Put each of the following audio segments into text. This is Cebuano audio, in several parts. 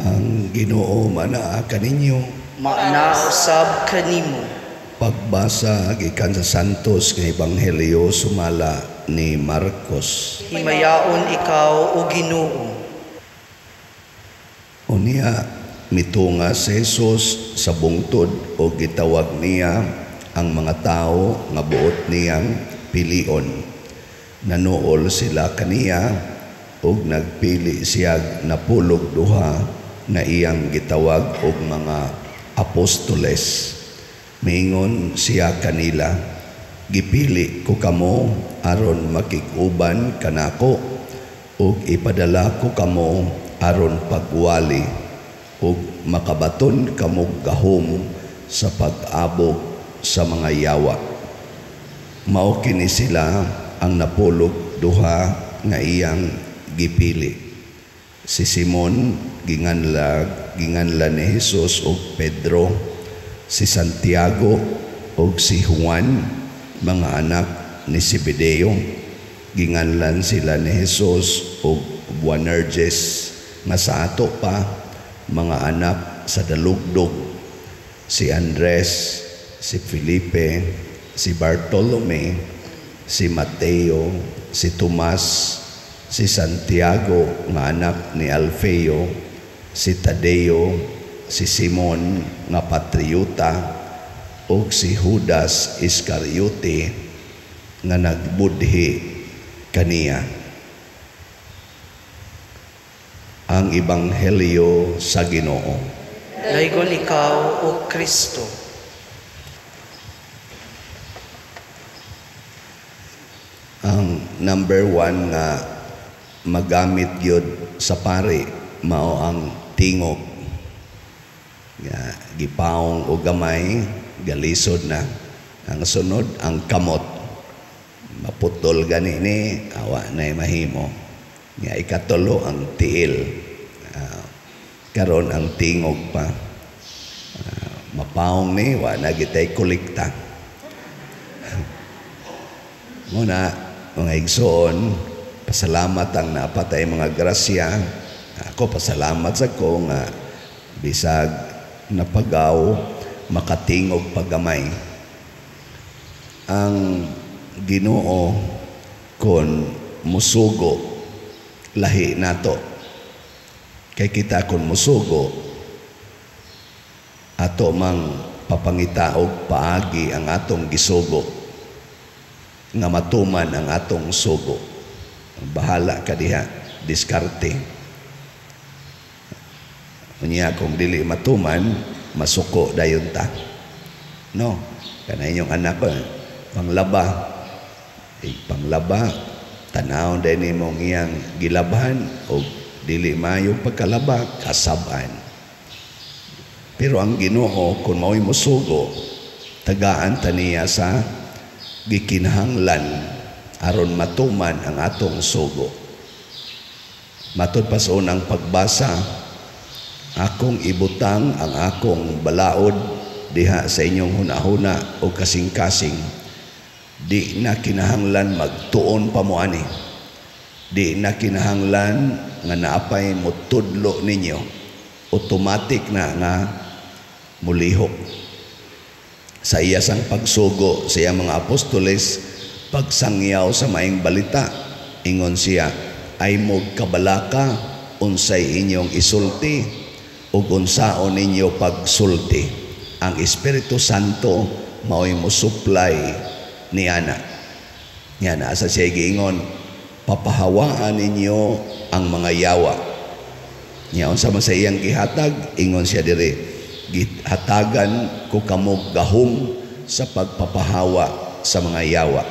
Ang Ginoo manaa kaninyo. Maana usab kanimo. Pagbasa gikan sa Santos nga Ebanghelyo sumala ni Marcos. Himayaon ikaw, o Ginoo. Unya mitunga si Jesus sa bungtod o gitawag niya ang mga tawo nga buot niyang pilion. Nanuol sila kaniya ug nagpili siya 12 nga iyang gitawag og mga apostoles. Miingon siya kanila, "Gipili ko kamo aron makig-uban kanako ug ipadala ko kamo aron pagwali ug makabaton kamo gahom sa pag-abog sa mga yawa." Mao kini sila ang 12 nga iyang gipili. Si Simon ginganlan ni Jesus og Pedro, si Santiago og si Juan, mga anak ni Zebedeo. Ginganlan sila ni Jesus og Boanerges, nga sa ato pa mga anak sa dalugdog. Si Andres, si Felipe, si Bartolome, si Mateo, si Tomas, si Santiago nga anak ni Alfeo, si Tadeo, si Simon nga patriota, ug si Judas Iscariote nga nagbudhi kaniya. Ang Ebanghelyo sa Ginoo. Daygon ikaw, o Kristo. Ang number 1 nga magamit gyud sa pari mao ang tingog. Nga gipaong og gamay, galisod na. Ang sunod ang kamot. Maputol gani ni, awa nay mahimo. Nga ikatulo ang tiil. Karon ang tingog pa. Mapaong ni, wa na gitay kolekta. Muna, mga igsoon, pasalamat ang napatay mga grasya. Ako pasalamat sa ko nga bisag napagaw makatingog pagamay. Ang Ginoo kon musugo lahi nato. Kay kita kon musugo ato mang papangitaog paagi ang atong gisugo nga matuman ang atong sugo. Bahala ka diha, diskarte. Unya kung dili matuman, masuko dayon ta. No, kana inyong anak ko, panglaba. Panglaba, tanaw din nimong iyang gilabhan o dili maayong pagkalaba, kasab-an. Pero ang Ginoo kung mao'y musugo, tagaan ta niya sa gikinahanglan aron matuman ang atong sugo. Matud pa sa unang pagbasa, akong ibutang ang akong balaod diha sa inyong hunahuna o kasing-kasing. Di na kinahanglan magtuon pa mo ani. Di na kinahanglan nga naapay motudlo ninyo. Automatic na nga mulihok. Sa iya sang pagsugo sa iyang mga apostoles, pagsangyaw sa maayong balita, ingon siya, ay mogkabalaka unsay inyong isulti ug unsaon ninyo pagsulti. Ang Espiritu Santo mao'y mosupply niana. Nga naa sa siya giingon, papahawaan ninyo ang mga yawa. Nya unsa man sa iyang gihatag, ingon siya diri, gihatagan ko kamo gahom sa pagpapahawa sa mga yawa.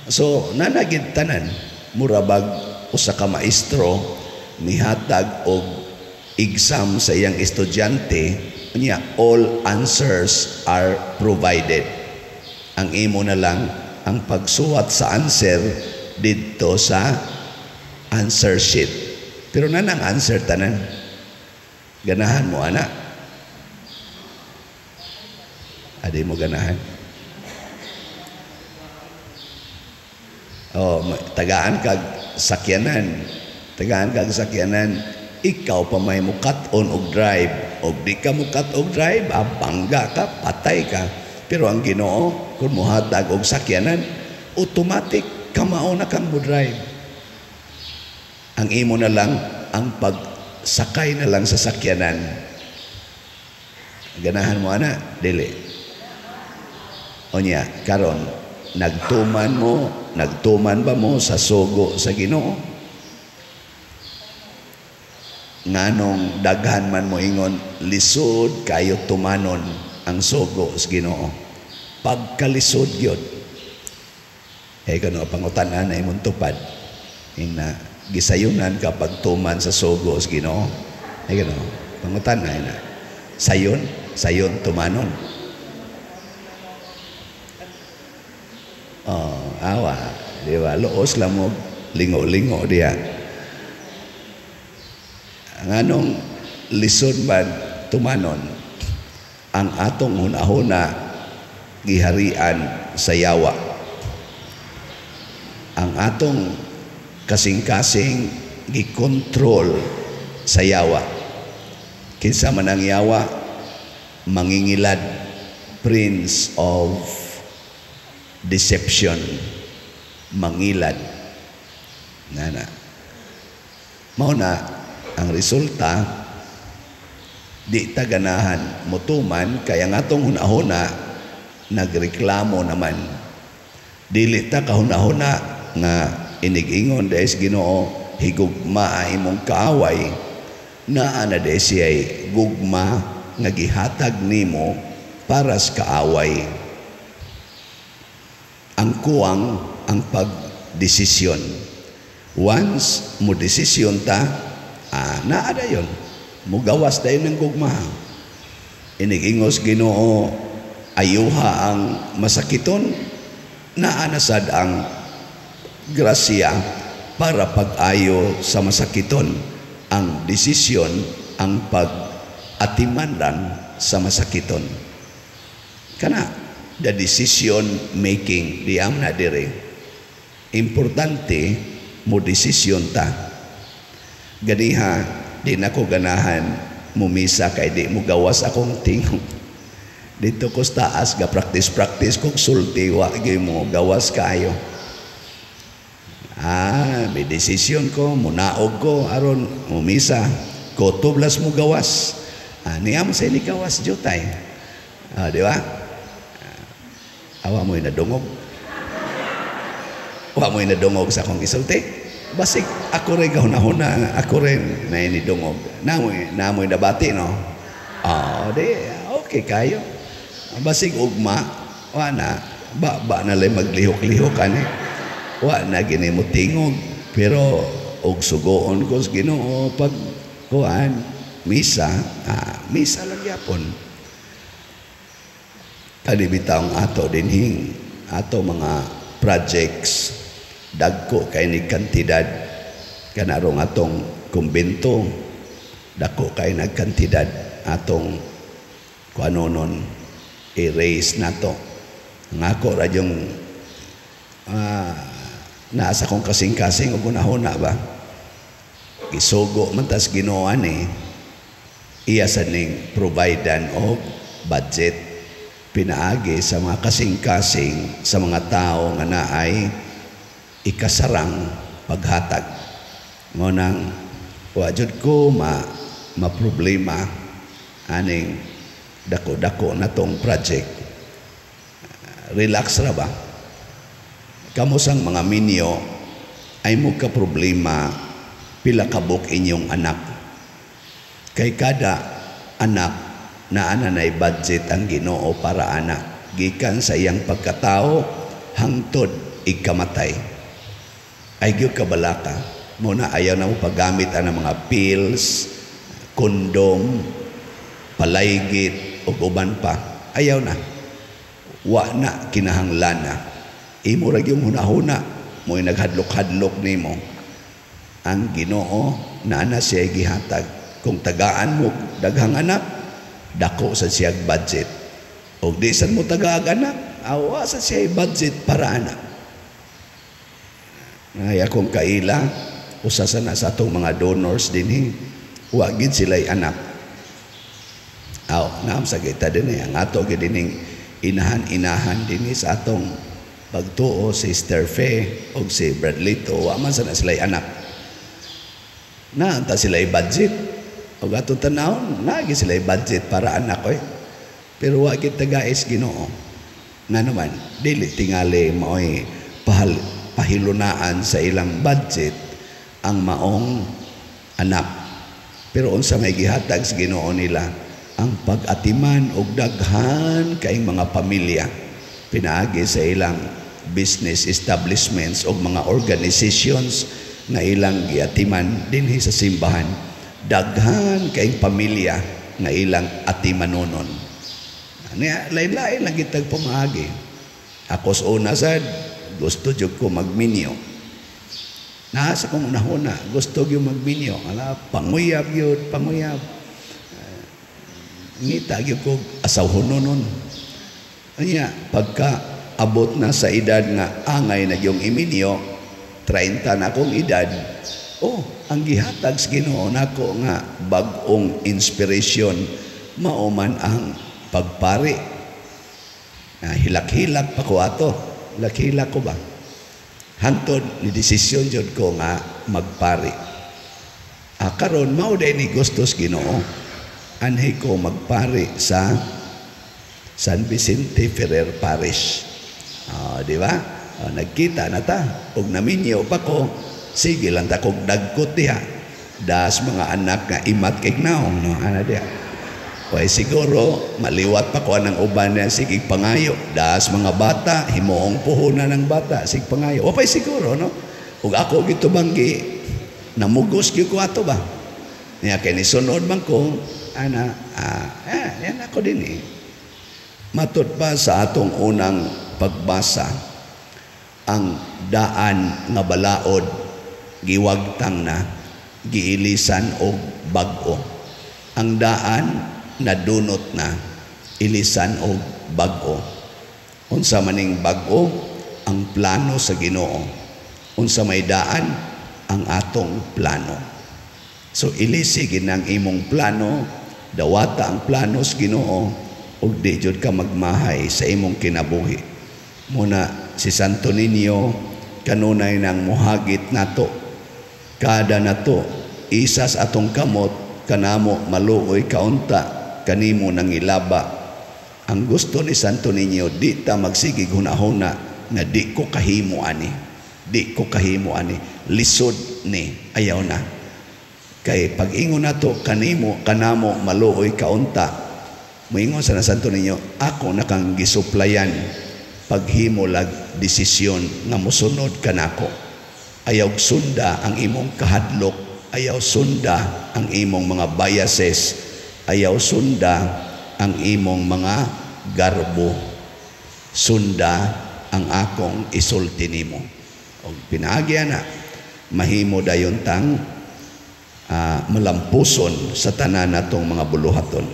So nanagid tanan, murabag usa ka maestro mihatag og exam sa iyang estudyante, niya all answers are provided. Ang imo na lang ang pagsuwat sa answer didto sa answer sheet. Pero nanang answer tanan. Ganahan mo ana? Adi mo ganahan? Oh, tagaan kag sakyanan. Tagaan kag sakyanan. ikaw pa may mukat-on og drive. Og di ka mukat og drive, bangga ka, patay ka. Pero ang Ginoo, kung muhatag og sakyanan, automatic kamao na kang mo drive. Ang imo na lang ang pagsakay na lang sa sakyanan. Ganahan mo ana? Dili. Onya, karon nagtuman mo, nagtuman ba mo sa sugo sa Ginoo? Nganong daghan man mo ingon, lisod kayo tumanon ang sugo sa Ginoo. Pagkalisod gyud. Hey, kano pangutan-an na imong tupad. Ina gisayunan ka pagtuman sa sugo sa Ginoo. Hey, kano pangutan-an na. Sayon, sayon tumanon. Oh, awa, di ba? Luos lang mo lingo-lingo diya. Ang anong lisod man tumanon, ang atong hunahuna giharian sa yawa. Ang atong kasing-kasing gikontrol sa yawa. Kinsa man ang yawa, mangingilad, prince of deception, mangilad. Nana. Mao na ang resulta, di ta ganahan motuman kay ang atong hunahuna nagreklamo naman. Dili ta kahunahuna nga inig-ingon dahil sa Ginoo, higugma imong kaaway, naa na dahil siya'y gugma nga gihatag nimo para sa kaaway. Ang kuwang ang pagdesisyon. Once mo desisyon ta, naa dayon, mugawas dayon ng gugma. Inigingos Ginoo, ayuha ang masakiton, naa na sad ang grasya para pag-ayo sa masakiton. Ang desisyon, ang pag-atiman lang sa masakiton. Kana, the decision making, diam na dire. Importante mo desisyon ta. Ganiha, di na ko ganahan mumisa kay di mo gawas akong tingog. Dito ko sa taas ga practice-practice kog sulti, wa gyud mo gawas kaayo. May desisyon ko, munaog ko aron mumisa. Ko tublas mo gawas. Niya mo sa ini gawas jutay. Di ba? Awa mo'y nadungog. Wa mo'y nadungog sa akong isulti. Basig ako rin kahuna-huna, ako rin na inidungog. Namoy nabati, no? Di, okay kayo. Basig ugma, wa na, ba na lang maglihok-lihok ani. Wa na gini mo tingog, pero og sugoon ko sa Ginoo pag kuan misa, misa lang gyapon. Kani bitawng ato dinhing ato mga projects dagko kay ni kantidad kanarong atong kumbento, dako kay nagkantidad atong kuanonon i-raise nato. Ang ako ra yung naa sa kong kasing-kasing og hunahuna ba, isugo man tas Ginoo ani, iya sa ning providean og budget pinaagi sa mga kasing-kasing sa mga tao nga naay ikasarang paghatag. Ngo nang wa jud ko ma problema aning dako-dako na tong project. Relax ra ba? Kamo sang mga minyo ay mo ka problema pila kabuk inyong anak. Kay kada anak naa na nay budget ang Ginoo para anak gikan sa iyang pagkatao hangtod ikamatay. Ay gyud kabalaka mo na ayaw na mo paggamit ang mga pills, kondom, palaygit ug uban pa. Ayaw na. Wa na kinahanglan na. Imo ra gyud hunahuna mo'y naghadlok-hadlok nimo. Ang Ginoo naa na siya gihatag. Kung tagaan mo daghang anak, dako sa siyag budget. Og di sad mo tagaag anak, awa sa siya budget para anak. Ay akong kaila, usa sa na sa atong mga donors dinhi. Wa gid sila'y anak. Aw, naam sa kita din eh. Ang ato gid dining inahan-inahan dinhi sa atong pagtuo, si Sister Fe o si Bradlito, wa man sana sila'y anak. Naa ta sila'y budget. O atong tanawon, naa gyud sila'y budget para anak oy. Pero wa gid tagais Ginoo. Nga naman, dili tingali maoy pahilunaan sa ilang budget ang maong anak. Pero unsa may gihatag sa Ginoo nila ang pag-atiman og daghan kaing mga pamilya pinaagi sa ilang business establishments o mga organizations nga ilang giatiman dinhi sa simbahan. Daghan kaing pamilya nga ilang atimanonon. Niya, lain-lain lang kitag pamaagi. Ako sa una sad, gusto jud ko magminyo. Naa sa kong unahuna, gusto gyud magminyo. Ala, panguyab yun, panguyab. Ngita gyud ko asawhonon. Anya, pagka abot na sa edad nga angay na yung iminyo, 30 na akong edad, oh, ang gihatag sa Ginoo nako nga bag-ong inspiration mao man ang pagpari. Hilak-hilak pa ko ato. Hilak-hilak ko ba? Hantod ni desisyon jud ko nga magpari. Karon mao day ni gustos Ginoo. Anhi ko magpari sa San Vicente Ferrer Parish. Di ba? Nagkita na ta. Ug naminyo pa ko, sige lang ta kog dagkot diha. Das mga anak nga imat kay naong, no? Ana diha. Way siguro maliwat pa ko anang uban niya, sige pangayo. Das mga bata, himuong puhunan ng bata, sige pangayo. O pa'y siguro, no? Ug ako gitubanggi, namugos gyud ko ato ba? Niya kay nisunod man ko, ana, yan ako din eh. Matod pa sa atong unang pagbasa, ang daan nga balaod giwagtang na, giilisan og bag-o. Ang daan nadunot na, ilisan og bag-o. Unsa maning bag-o? Ang plano sa Ginoo. Unsa may daan? Ang atong plano. So ilisi ginang imong plano, dawata ang plano sa Ginoo, ug di jud ka magmahay sa imong kinabuhi. Muna si Santo Niño kanunay nang muhagit nato. Kada nato isas atong kamot kanamo maluoy kaunta kanimo nangilaba. Ang gusto ni Santo Niño, di ta magsigig hunahuna nga di ko kahimo ani. Di ko kahimo ani. Lisod ni, ayaw na. Kay pag-ingon nato kanimo kanamo maluoy kaunta, moingon sa Santo Niño, ako na kang gisuplayan paghimo lag desisyon nga mosunod kanako. Ayaw sunda ang imong kahadlok, ayaw sunda ang imong mga biases, ayaw sunda ang imong mga garbo. Sunda ang akong isulti nimo. Og pinaagi na mahimo dayon tang malampuson sa tanan natong mga buluhaton.